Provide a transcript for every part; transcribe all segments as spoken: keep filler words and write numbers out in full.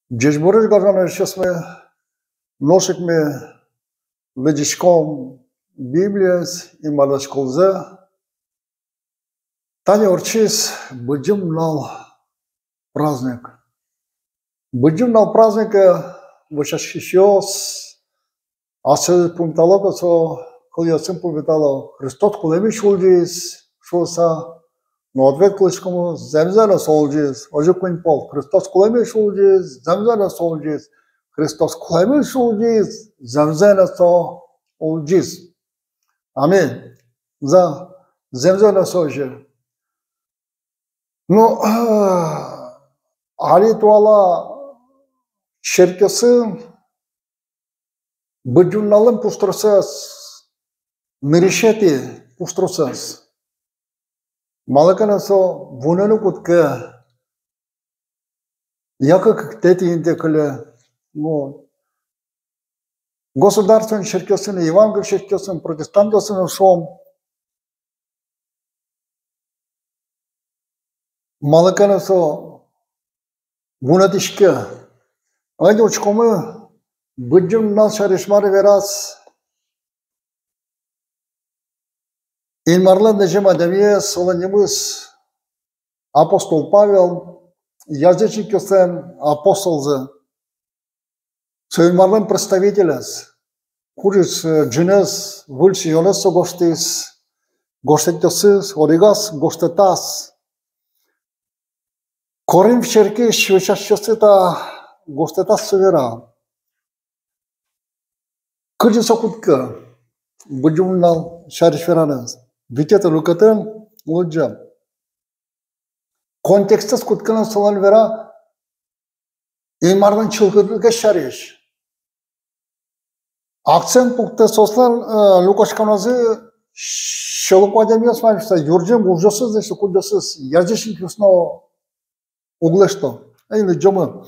Ӟечбуресь, гажано эшъёсмы! Нош ик ми лыдӟиськом Библиез, Инмарлэсь кылзэ. Тани ортчиз Быдӟым нунал праздник. Быдӟым нунал празднике вӧсяськисьёс ассэ пумитало ке, со кылъёсын пумитало: «Христос кулэмысь улӟиз» шуыса. Но ответ кылӥськом: «Зэмзэ но со улӟиз». Озьы куинь пол: «Христос кулэмысь улӟиз», «Зэмзэ но со улӟиз». «Христос кулэмысь улӟиз», «Зэмзэ но со улӟиз». Аминь. За, «Зэмзэ но со улӟиз». Ну, али туала черкъёсын Быдӟым нуналлэн пуштросэз, нырысетӥ пуштросэз. Малы ке но со вунэны кутске, яке кыктэтӥ интые кыле. Вот. Государственной черкъёсын, евангел черкъёсын, протестантъёсын, шуом. Малы ке но со вунэтӥське. Али учкомы, Быдӟым нунал сярысь мар вераз Инмарлэн лэзем адямиез, солэн нимыз апостол Павел, язычникъёслэн апостолзы. Со Инмарлэн представителез, кудӥз, э, ӝынэз, выль сӥзёнэз со гожтӥз, гожтэтъёсыз, одӥгаз гожтэтаз. Коринф черкысь вӧсяськисьёслы та гожтэтаз со вера. Кызьы со кутске Быдӟым нунал сярысь вераны? Витетӥ люкетын лыдӟом. Контекстэз кутскыны солэн вера Инмарлэн чылкытлыкез сярысь. Акцент пуктэ соослэн, э, люкаськоназы сьӧлыко адямиос вань шуыса, юрӟем ужъёсыз, значит, кудъёсыз язычникъёс но уг лэсьто. Ай, лыдӟомы.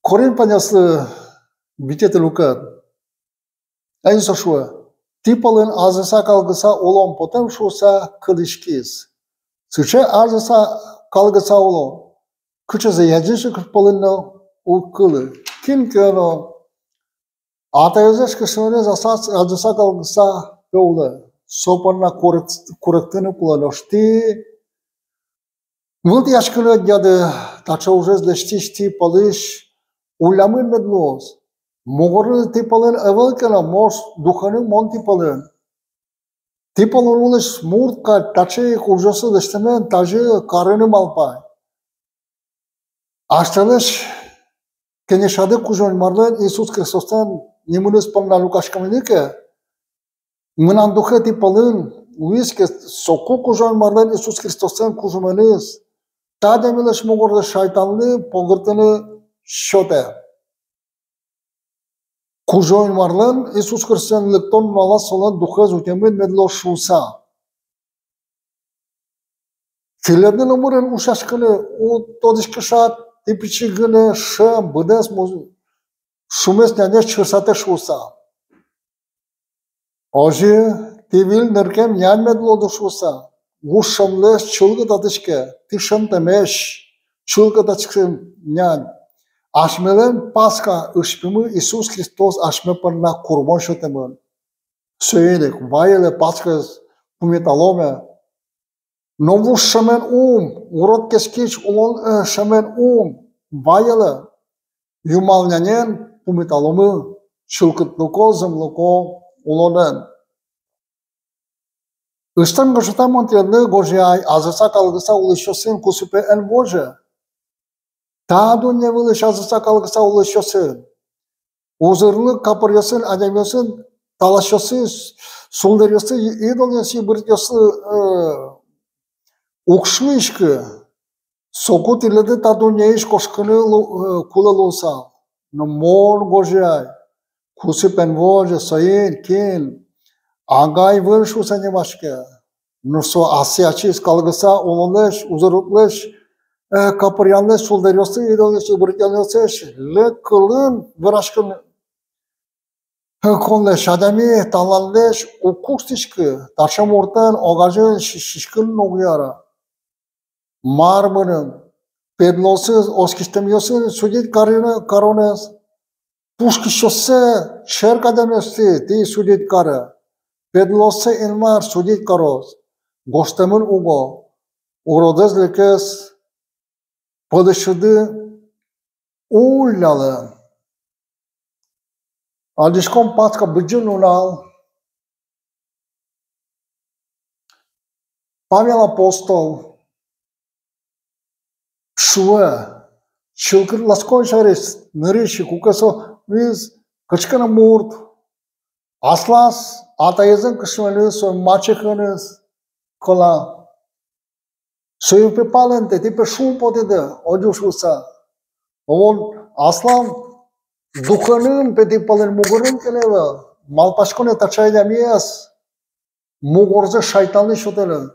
Коринфъёслы витетӥ люкет. Ай, со шуэ: «Тӥ пӧлын азыса-калгыса улон потэм шуыса кылӥськиз». Сыӵе азыса-калгыса улон кыӵезэ язычникъёс пӧлын но уг кылы. Кин ке но атаезлэсь кышномуртэныз азыса-калгыса ӧвӧл, со понна курек-, куректыны кулэ. Нош тӥ вылтӥяськыны ӧдъяды таӵе ужез лэсьтӥсь тӥ пӧлысь уллямын мед луоз. Мугорын тӥ пӧлын ӧвӧл ке но, нош духенын мон тӥ пӧлын. Тӥ пӧлын улӥсь мурт кадь таӵе ик ужъёсыз лэсьтэмен тазьы карыны малпай. Асьтэлэсь кенешады Кузё-Инмарлэн Иисус Христослэн нимыныз понна люкаськемын ке, мынам духе тӥ пӧлын луиз ке, соку Кузё-Инмарлэн Иисус Христослэн кужыменыз та адямилэсь мугорлэсь шайтанлы погыртыны сётэ. Кузё-Инмарлэн Иисус Христослэн лыктон нуналаз солэн духез утемын мед луоз шуыса. Тӥледлы номырен ушъяськыны уд тодӥське шат, тӥ пичи гинэ, шӧм, быдэс муз-, шумес няньез чырсатэ шуыса. Озьы тӥ выль ныркем нянь мед луоды шуыса. Вуж шӧмлэсь чылкытатӥське, тӥ шӧмтэмесь, чылкытатӥське нянь. Асьмелэн Пасха ыжпимы Иисус Христос асьме понна курбон сётэмын. Соин ик вайылэ Пасхаез пумиталоме. Но вуж шӧмен ум, урод кескич улон, э, шӧмен ум вайылэ, юмал нянен пумиталомы чылкытлыко, зэмлыко улонэн. Ыштон гожтэтам мон тӥледлы, гожъяй, азыса-калгыса улӥсьёсын кусыпе эн вожы. Та дунне вылысь азыса-калгыса улӥсьёсын, узырлык капыръёсын, адямиосын, таласьёсын, сулдыръёсын, идолъёсын, йыбыртъёсын, э, уг шуиськы, соку тӥледлы та дуннеысь кошкыны лу-, э, кулэ луысал. Но мон гожъяй, кусып эн вожы соин, кин Агай выль шуыса нимаське. Нош со ассэ ачиз калгыса улонлэсь, узырлыклэсь, э, капыръянлэсь, сулдыръёслэсь, идолъёслэсь, йыбыртъянъёслэсь лек кылын вераськыны, э, кулэ. Адями талантлэсь уг куштӥськы, таӵе муртэн огазьын си-, сиськыны но уг яра. Мар мыным, педлоосыз оскисьтэмъёсын судить карыны, каронэз, пушкысьёссэ, черк адямиосты тӥ судить каре, педлоосты Инмар судить кароз, гожтэмын уго: уродэз лекез пӧдысьтыды уллялэ. Адӟиськом, Пасха Быдӟым нунал. Павел апостол шуэ чылкытласькон сярысь нырысь ик, куке со вуиз кыӵе ке но мурт, аслаз атаезлэн кышноеныз, со мачехаеныз кӧла. Соин пе палэнтэ, тӥ пе шумпотӥды, озьы шуыса. Мон аслам духеным пе тӥ пӧлын мугорын ке но ӧвӧл, малпаськоно, таӵе адямиез мугорзэ шайтанлы сётыны.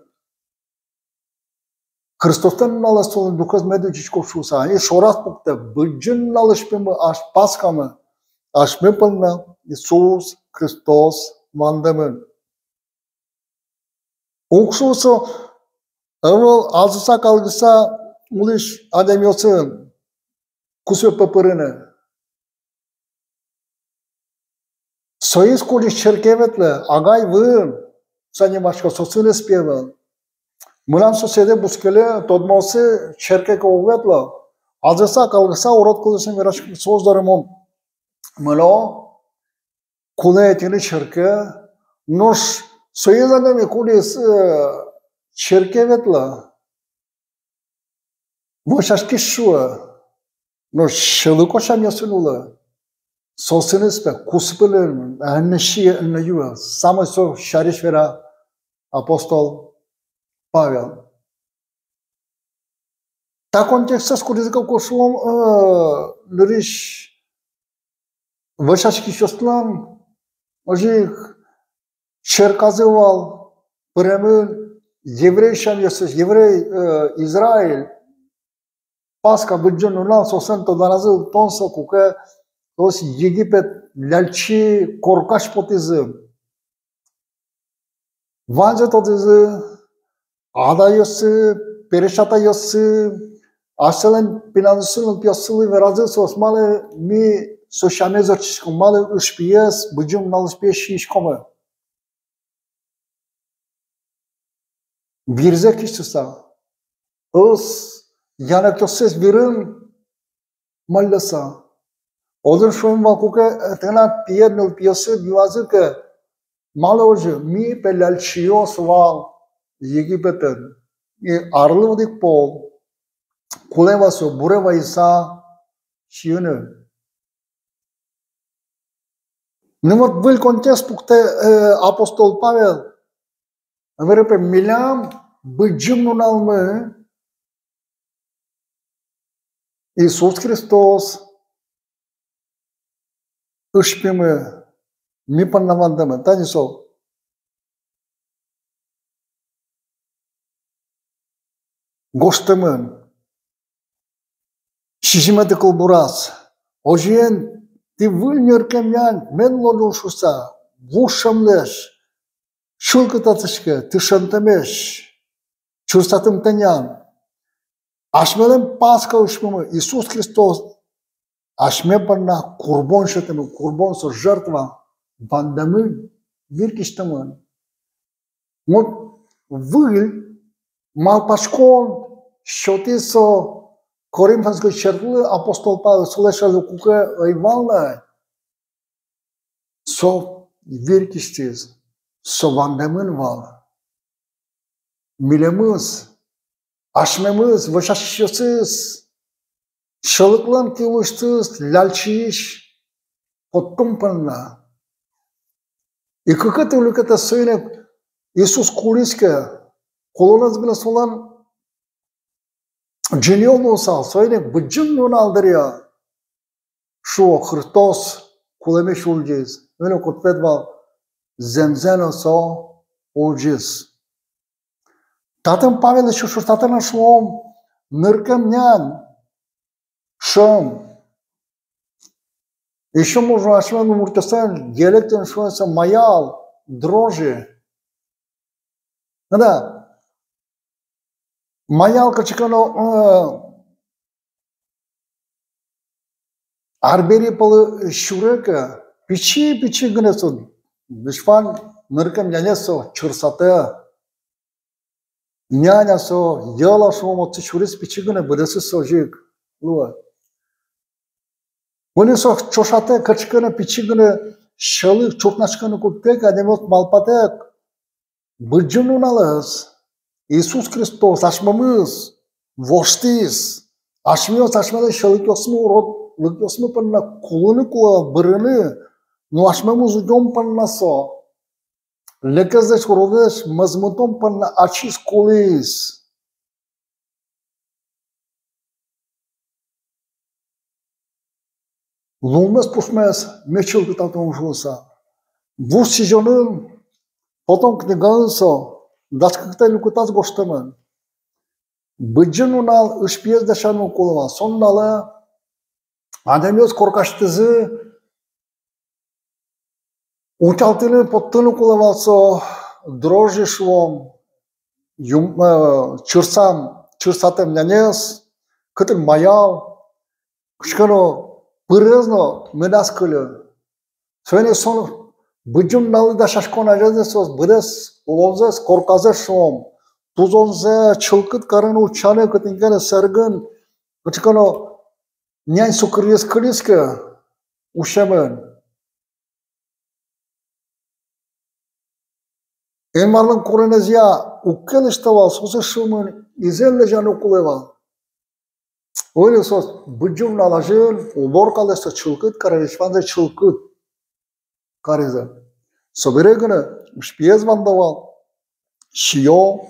Христослэн нуналэз солэн духез мед утиськоз шуыса. И шораз пуктэ: Быдӟым нуналысь пе ми, ас-, Пасхамы асьме понна Иисус Христос вандэмын. Уг шуы со ӧвӧл азыса-калгыса улӥсь адямиосын кусыпе пырыны. Соиз кудӥз черке ветлэ, агай-вын, со нимаське, соосын ӧз пе ӧвӧл. Мынам соседэ бускеле, тодмоосы черке ке уг ветло, азыса-калгыса урод кылъёсын вераське, соос доры мон мыно, кулэ ӧтьыны черке, нош соиз адями, кудӥз, э, черке ветлэ, вӧсяськись шуэ, нош сьӧлыко сямъёсын улэ, соосын ӧз пе кусыпе луэ, ӧнэ сие, ӧнэ юэ. Самой со сярысь вера апостол Павел. Та контекстэз кудӥз ке кошком, э, нырысь вӧсяськисьёслэн озьы ик черказы вал пыремын еврей сямъёсыз, еврей, э, Израиль, Пасха Быдӟым нунал соослэн тодоназы ылтон со, куке соос Египет ляльчи коркась потӥзы. Ваньзэ тодӥзы, атайёссы, пересь атайёссы, асьсэлэн пиналъёссы, нылпиоссылы веразы соос, малы ми со сямез ортчиськом, малы ыжпиез, Быдӟым нуналысь пиез сиськомы. Вирзэ кисьтыса, ӧс янэктоссэс вирын мӧллёса. Отын шуэм вал, куке тынад пиед, нылпиосыд юазы ке, малы озьы, ми пе ляльчиос вал Египетын. И арлы одӥг пол кулэ вал со буре вайыса сиыны. Ну вот, выль контекст пуктэ, э, апостол Павел, вере пе, милям Быдӟым нуналмы Иисус Христос ыжпимы, ми понна вандэмын. Тани со гожтэмын сизьыметӥ кылбураз: озьыен, тӥ выль ныркем нянь мед луоз шуыса, вуж сямлэсь чылкытатӥське, тышентэмесь, чурсатымтэ нян. Асьмелэн Пасха ыжпимы Иисус Христос асьме понна курбон сётэмын, курбон со жертва, вандэмын, вир кисьтэмын. Вот выль малпаськон сётӥз со Коринфянской черклы апостол Павел, солэсь азьло куке ӧй вал на, со вир кисьтӥз, со вандэмын вал. Милемыз, асьмемыз, вӧсяськисьёсыз, сьӧлыклэн киулысьтыз ляльчиись поттон понна. И кыкетӥ люкетэ: соин ик Иисус кулӥз ке, кулонэз гинэ солэн ӝыныё луысал, соин ик Быдӟым нунал дыръя, шуо, Христос кулэмысь улӟиз, ӧнэ кутпед вал, зэмзэ но со улӟиз. Татын Павел ещё шуэ, татын шуом, ныркем нянь, шӧм. Ещё можно асьме удмуртъёслэн диалектэн шуыса маял, дрожжи. Да. Маял кыӵе ке но, э, Арбери пӧлы сюре ке, пичи-пичи гинэ со, вичак вань ныркем няньез со чырсатэ. Нянь-а со, йӧл-а, шуом, отчы сюриз пичи гинэ, быдэсэз со озьы ик луэ. Выль со ӵошатэ, кыӵе ке но пичи гинэ сьӧлык ӵукнаськыны кутске ке, адямиос малпатэк, Быдӟым нуналэз Иисус Христос асьмемыз воштӥз. Асьмеос, асьмелэсь сьӧлыкъёсмы, уродлыкъёсмы понна кулыны кулэ, бырыны, но асьмемыз утён понна со лекезлэсь, уродлэсь мозмытон понна ачиз кулӥз. Лулмес пушмес мед чылкытатом шуыса. Вуж Сӥзёнын, потон книгаын со, дас кыктэтӥ люкетаз гожтэмын. Быдӟым нунал ыжпиез дасяны кулэ вал. Со нуналэ адямиос коркасьтызы утялтыны, поттыны кулэ вал со дрожжи, шуом, юм-, э, чырсам, чырсатэм няньез, кытын маял, кыӵе ке но пырез но медаз кыльы. Соин ик со Быдӟым нуналлы дасяськон азезлы соос быдэс улонзэс, корказэс, шуом, тузонзэ чылкыт карыны, утчаны, кытын ке но сэргын, кыӵе ке но нянь сукыръёс кылиз ке усемын, Инмарлэн куренэзъя уг ке лэсьтэ вал, соосыз шуэмын, изэн лэзьяны кулэ вал. Выль соос Быдӟым нунал азьын уборкалэсь со чылкыт каризы, ваньзэ чылкыт каризы. Собере гинэ ыжпиез вандо вал, сиё.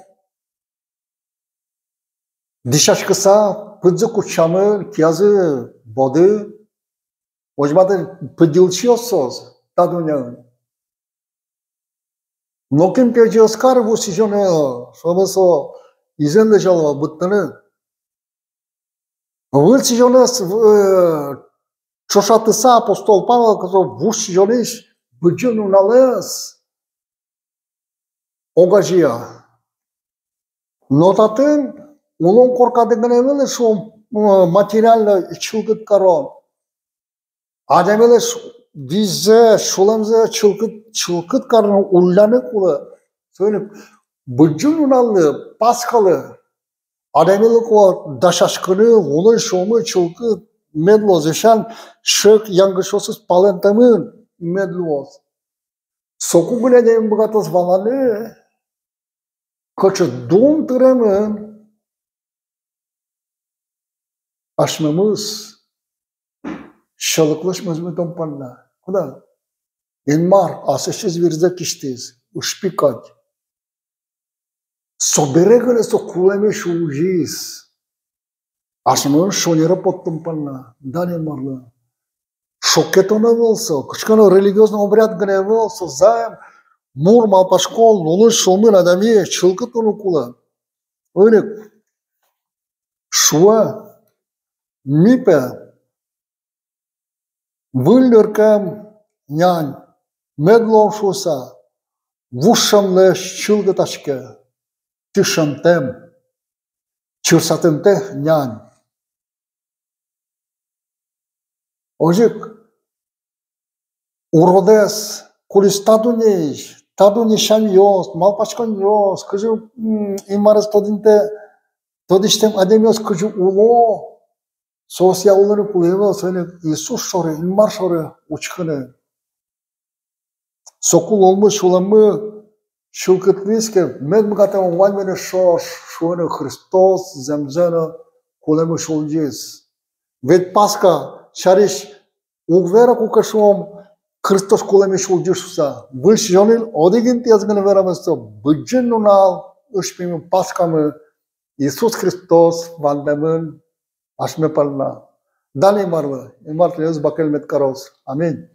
Дӥсяськыса, пыдзы кутчамын, киязы боды, возьматэ пыдйылчиос соос та дуннеын. Нокин пе ӧз кары Вуж Сӥзёнэ, шуэмын, со изэн лэзяло быдтыны. Выль Сӥзёнэз, э, ӵошатыса, апостол Павел, кудӥз Вуж Сӥзёнысь Быдӟым нуналэз огазея. Но татын улон коркады гинэ ӧвӧл, шуом, э, материально чылкыт карон. Адямилэсь визьзэ, сюлэмзэ чылкыт, чылкыт карыны, улляны кулэ. Соин ик Быдӟым нуналлы, Пасхалы адямилы кулэ дасяськыны, улон-сюлэммы чылкыт мед луоз, весь сьӧк янгышъёсыз палэнтэмын мед луоз. Соку гинэ адями быгатоз валаны, кыӵе дун тыремын асьмемыз сьӧлыклэсь мозмытон понна. Кудӥз Инмар аслэсьтыз вирзэ кисьтӥз ыжпи кадь. Собере гинэ со кулэмысь улӟиз асьмемыз шонере поттон понна. Дан Инмарлы. Шокетон ӧвӧл со, кыӵе ке но религиозный обряд гинэ ӧвӧл со, зэм, мур малпаськон, улон-сюлэмын адями чылкыт луыны кулэ. Озьы ик шуэ: ми пе выль ныркем нянь мед луом шуыса, вуж сямлэсь чылкытаське, тӥ сямтэм, чырсатэмтэ нянь. Озьы ик уродэз кулӥз та дуннеысь, та дунне сямъёс, малпаськонъёс, кызьы, м, Инмарез тодӥнтэ, тодӥсьтэм адямиос кызьы уло, соосъя улыны кулэ ӧвӧл, соин ик Иисус шоры, Инмар шоры учкыны. Соку улонмы, сюлэммы чылкыт луиз ке, мед быгатом ваньмыз но шуыны: Христос зэмзэ но кулэмысь улӟиз. Ведь Пасха сярысь уг вера, куке шуом, Христос кулэмысь улӟиз шуыса. Выль Сӥзёнын одӥг интыез гинэ верамын со: Быдӟым нунал, ыжпимы, Пасхамы, Иисус Христос вандэмын асьме понна. Дан Инмарлы, Инмар тӥледыз бакель мед кароз. Аминь.